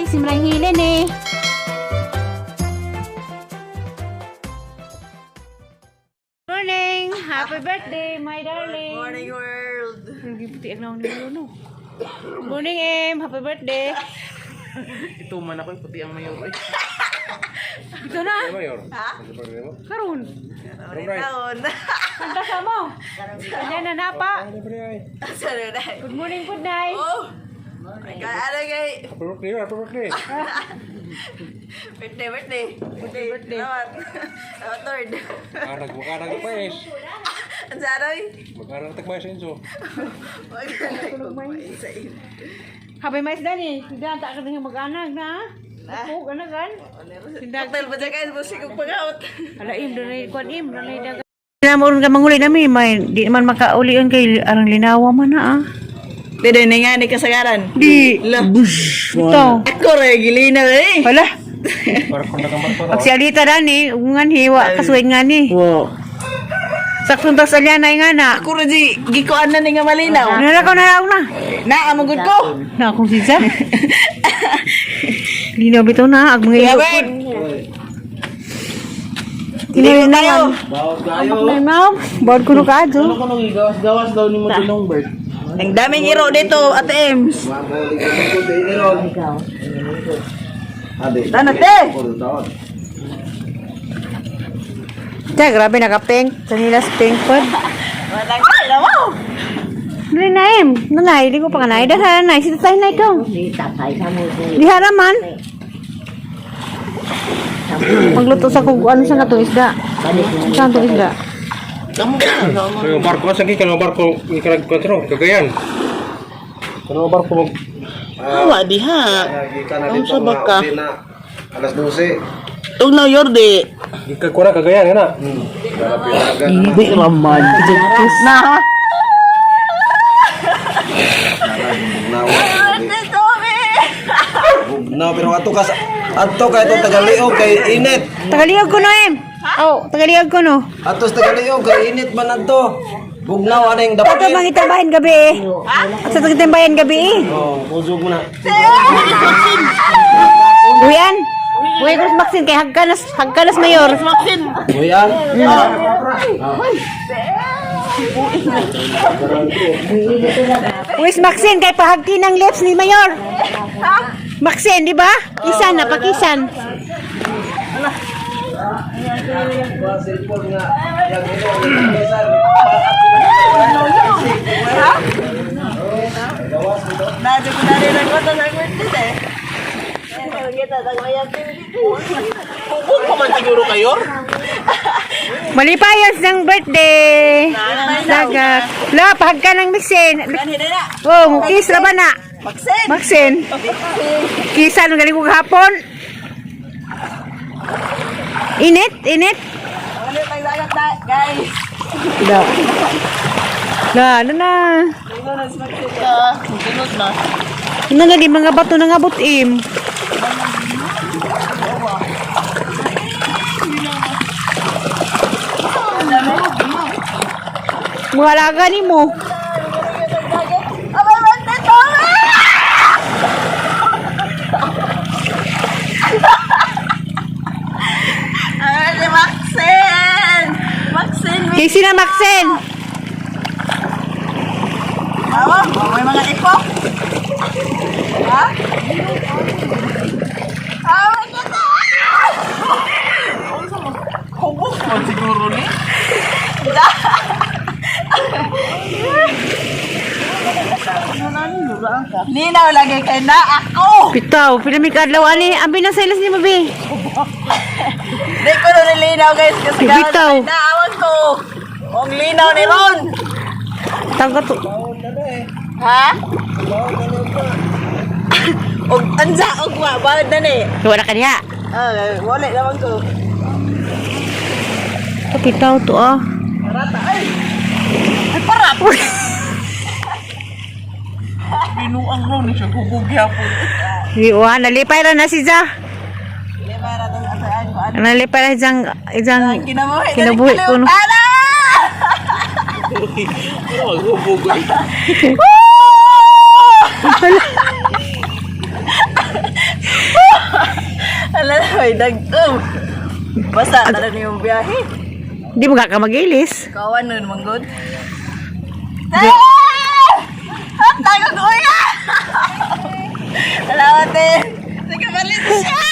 Simrang hilin eh. Morning! Happy birthday, my darling! Morning, world! Puti ang naon ni Lolo. Morning, Em! Happy birthday! Ito man ako, puti ang mayor. Ay, Ito na! Mayor. Ha? Karon! Karon taon. Kanta sa mo! Kanya na napa! Sorry na. Good morning, good night! Oh! Ano kay? Happy birthday, happy birthday. Birthday, birthday. Birthday, birthday. Salamat. Salamat, Lord. Makarag, makarag pa eh. Ang saroy. Makarag tagmay sa inso. Magkakagmay sa inyo. Habay mais dani, hindi ta ka nga mag-anag na. Ako anagan. Sindag. Hotel ba dyan guys? Busig kong pag-out. Ala im dunay kuan im dunay dagan. Na ka manguli nami may di man makaulion kay arang linawa man na ah. Dito na nga ni kasagaran. Di. Bush. Ito. Ako rin, gilina eh. Wala. Para kung nakamar pa Pag si Alita dani, ungan hiwa kasuway nga ni. Wow. Saktong tas alyanay nga na. Ako rin di, gikuan na ni nga malinaw. Nara ko na na. Na, amagod ko. Na akong sisa. Linaw bitaw na ag mga ilo. Gawin. Linaw tayo. na. May ma'am, bawd ko no kaadto. gawas daw ni mo tinong bird. Ang daming iro dito, Ate Ems. Tana, te! Ta grabe naka pink, Sanilas pink pod. Walang kaya mo. Dili na em, nanay, di ko pa kanay. Dahil nanay, si tatay na ikaw. Diha raman. Magluto sa kung ano sa nga itong isda. Saan itong isda? So yung barko, asa gikan ang barko ikarag kontrol, Cagayan. Kano ang barko mag Awa diha. Gikan na Ang dito sa baka. mga uli na alas 12. Tugnaw yordi. gikan ko na Cagayan kana. Hindi raman. Na. Bugnaw. Ate Tommy! Bugnaw pero ato ka ato kay itong Tagaliog kay init. Tagaliog ko no em. Oh, tagaliog ko no. Ato sa Tagaliog kay init man adto. Bugnaw aning Ato dapat. mangitambahin gabi eh. At sa tagitambahin gabi eh. Oh, kusog mo na. Uyan. Uy, Cruz Maxine, kay hagkanas, hagkanas mayor. Buyan. Uy, Maxine, kay pahagki ng lips ni mayor. Maxine, di ba? Kisan na, pakisan. Cellphone nga. Yang ino yang Nadyo ko na rin ang kota sa birthday eh. Kung pa man siguro kayo. Malipayos ng birthday. Dagat. La, pahagka ng Maxine. Ganhi na na. Oh, mukis ra ba na? Maxine! Maxine. Kisa nung galing ko kahapon. Init, init. Ulit ang dagat na, guys. La. La, ano na. Ito na si Maxine. Sunod na. Ano nga di mga bato na nga butim. Mga alaga ni mo. Happy birthday, Tommy! Ah, si Maxine! Maxine, Kay sina Maxine. Awa, may mga ipo. Ha? Awa, kita! Hubog man siguro ni. Linaw lagi kay na ako! Pitaw, pila may kaadlaw ani. Ambi na sa ilas ni mabi. Di ko na nilinaw guys kasi Bitaw. kay na awag ko. Ang linaw ni Ron. Tawag to. Ha? Og ansa og wa bawad na ni. Wala ka diha. Ah, wala naman ko. Pitaw to ah. Parata ay. Ay para. Binuang ro ni siya hubog gyapon. Iwa, nalipay ra na si Za. Di para tong asaan ko ano. Nalipay ra isang isang Kinabuhi. Kinabuhi ko, no? Ana! Pero hubog ay. Basta na lang yung biyahe. Di mo ka magilis. Kawan nun, manggod. Ah! Tagog uya! Salamat eh. Nagkabalit siya!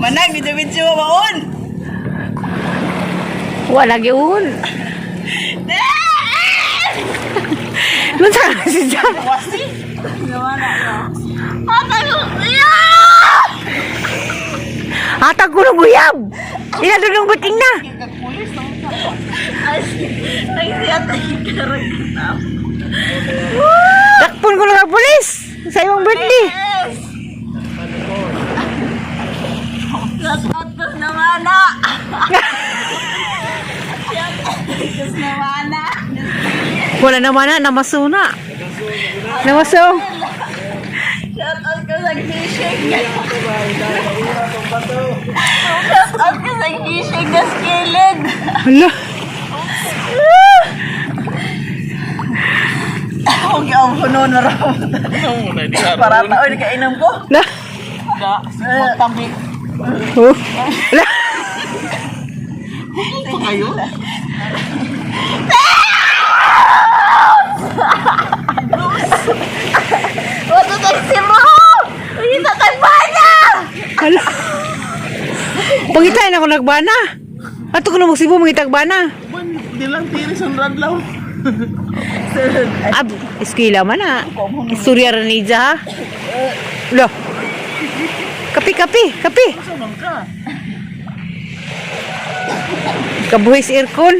Manang, medyo-medyo maon. Wala gyud. Nun sa si Jack. Hatagog uya! Hatag ko ng uyab. Ila dulong buting na. Ay, ay, siya tayo karag. Dakpon ko lang ang pulis. Sa imong birthday. Yes! Shout out ko naman na! Shout out ko naman na! Wala naman na, namasuna. Namaso. Shout out ko sa fishing! Shout out ko sa fishing na skilled! Hala. Ako gyud ko noon na raw. Ano na di ka. Para taon kainom ko. La. Da, magtambi. Oh. La. Pa kayo? Wato tayo si Ro! Pangita tayo bana! Hala. Pangitain ako nagbana. Ato ko na magsibo mangitagbana. Man, di lang tiris ang radlaw. Ab, eskwela man na. Istorya ra ni Ija, ha. Lo. Kapi, kapi, kapi. Sa man ka? Kabuhis aircon.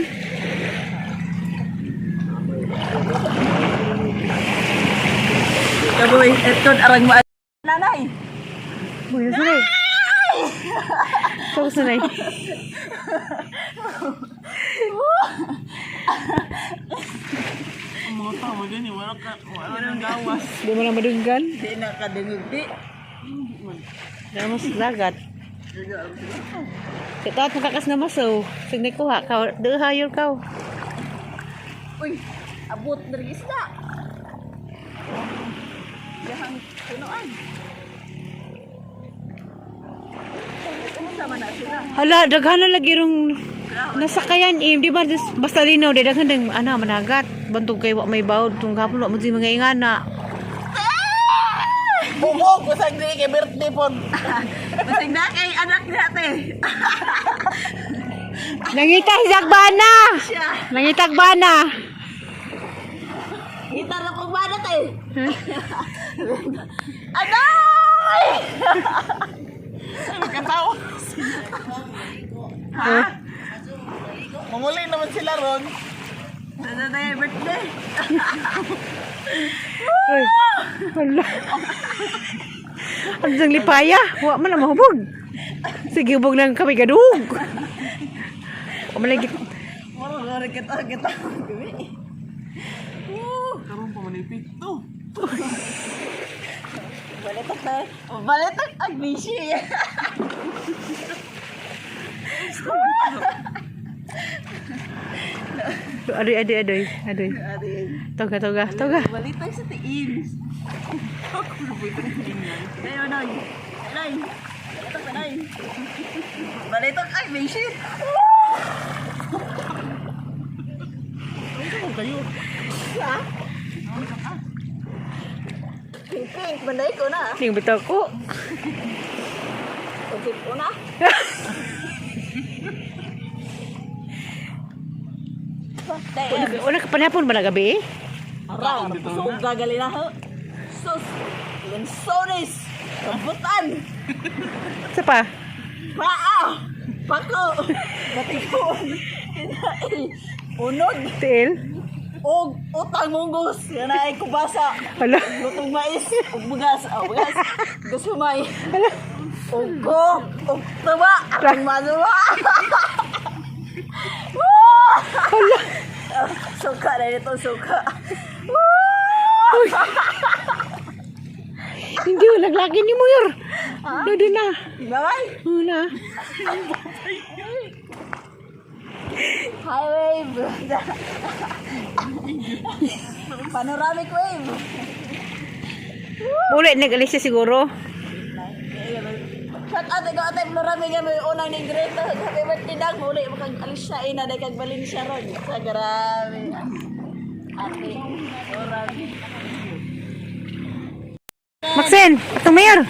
Kaboy, eton arang ma nanay. Buhis na. Tapos na eh. Ang mga tao gani wala ka wala nang gawas. Di mo na madunggan. Di na kadungog di. Namas dagat. Sa taat makakas na maso. Sige kuha ka. Duha yun ka. Uy, abot na rin isda. Yahang punuan. Sama na sila. Hala, daghan na lagi rong nasakayan im di ba basta linaw di daghan dang ana managat bantog kay wa may bawd tung gapon wa mo di mga ingana. Bubog ko sa di kay birthday pod. Basig na kay anak natin. Nangita hijagbana. Siya. Nangitagbana. Kita na kong banat eh. Anay! Katawa. Ha? Manguli naman sila ron. Sana na yung birthday. Uy. Hala. Ang dang lipaya, wa man na mahubog. Sige, hubog lang kami gadug. Wa man lagi Maro na rin kita kita. Gabi. Karon pa man epekto. Balitak na. Balitak ang bishi. Adoy, adoy, adoy, adoy. Toga, toga, toga. Balitak sa tiin. Ayun, nay. Nay. Balitak na, nay. Balitak ang bishi. Ano kayo? Pink, pink. Banday ko na. Ning bitaw ko. Pink ko na. Una ka panapon ba na gabi? Eh? Araw, kusog gagali na ho. Sus, lensones, rambutan, Sa pa? paa, pako, batikon, inail, unod, Tiil? og utang munggos, yan ay kubasa, Hala. lutong mais, og bugas, oh, bugas, gasumay, og go, og tuba, akong manuwa. Hala. Suka na ito, suka. Hindi ko naglaki ni Muyor. Doon na. Bye-bye. Una. High wave. Panoramic wave. Ulit nag-alis siya siguro. Siya Shout out ikaw Ate Flora Mega may unang ni Greta. Happy birthday dang muli makag alis siya ina day kag Valencia ron. Sa grabe. Ate Flora. Maxine, atong mayor.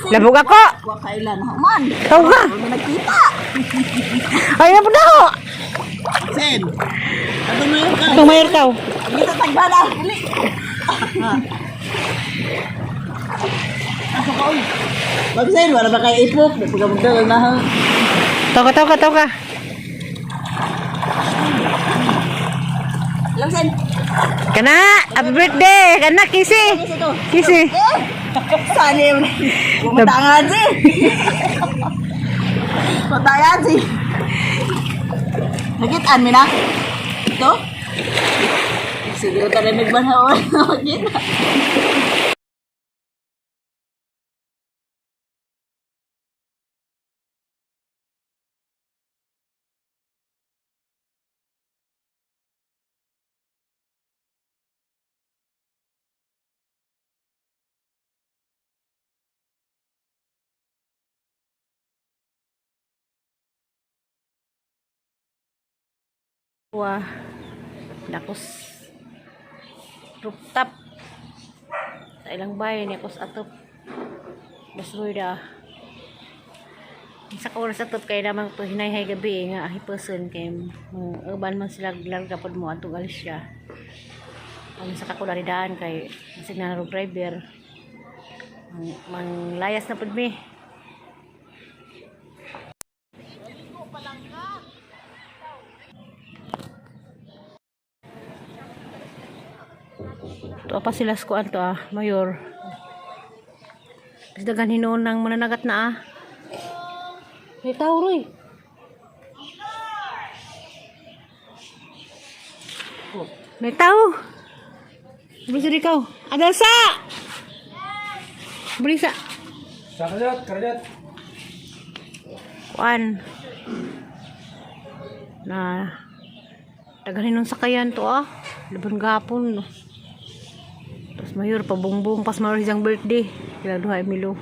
Labog ako. Wa kailan man. Tawag ka. Wala nagkita. Ay na po daho. Sen! Ato mo yun ka. Atong mayor tao. Dito tagbala. Dili. Ato ka oy. Maxine, wala ba kay ipok? Di pagabugdal na ha. Tawag ka, tawag ka, tawag ka. Maxine, Kana, happy birthday. Kana, kisi. ito. Kisi. Eh! Sana yun. Bumatangan si. Patayan si. Nakitaan mi na? Ito? Siguro tayo nagbanhaw. Nakita. Wah. Nakos rooftop. Sa ilang bahay ni akos atop. Basruida. Sa ka oras atop kay naman to hinayhay gabi eh, nga ahi person kay mga uban man sila larga pod mo atong alis siya. Ang sa kakularidaan kay masig na road driver. Mang, manglayas na pod mi. Tuwa pa sila sa kuan to ah, mayor. Kasi hinuon ng mananagat na ah. May tao roy. May tao. Bilisa ikaw. Adalsa! Bilisa. Sa karyat, karyat. Kuan. Na daghan hinuon sakayan to ah. Laban gapon. Tapos mayor pabungbong pas mayor isang birthday. Sila duha Emilio.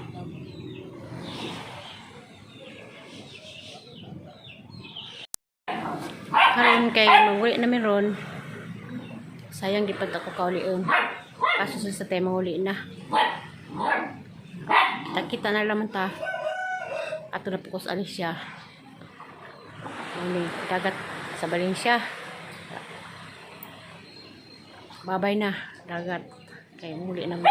Karon kay manguli namin ron. Sayang di pag ako kaulion. Kaso sa tayo manguli na. Kita-kita na laman ta. Ato na po ko sa Alicia. Muli, dagat sa Valencia. Babay na, dagat. Kay muli na mo.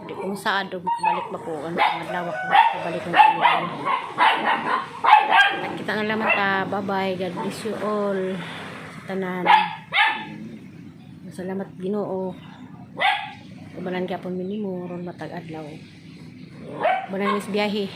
Hindi ko masaad o makabalik ba ko. Ano ang adlaw ako makabalik ang ulian. Kita na laman ta. Bye-bye. God bless you all. Sa tanan. Salamat Ginoo. Ubanan gyapon minimo ron matag adlaw. Ubanan mis biyahe.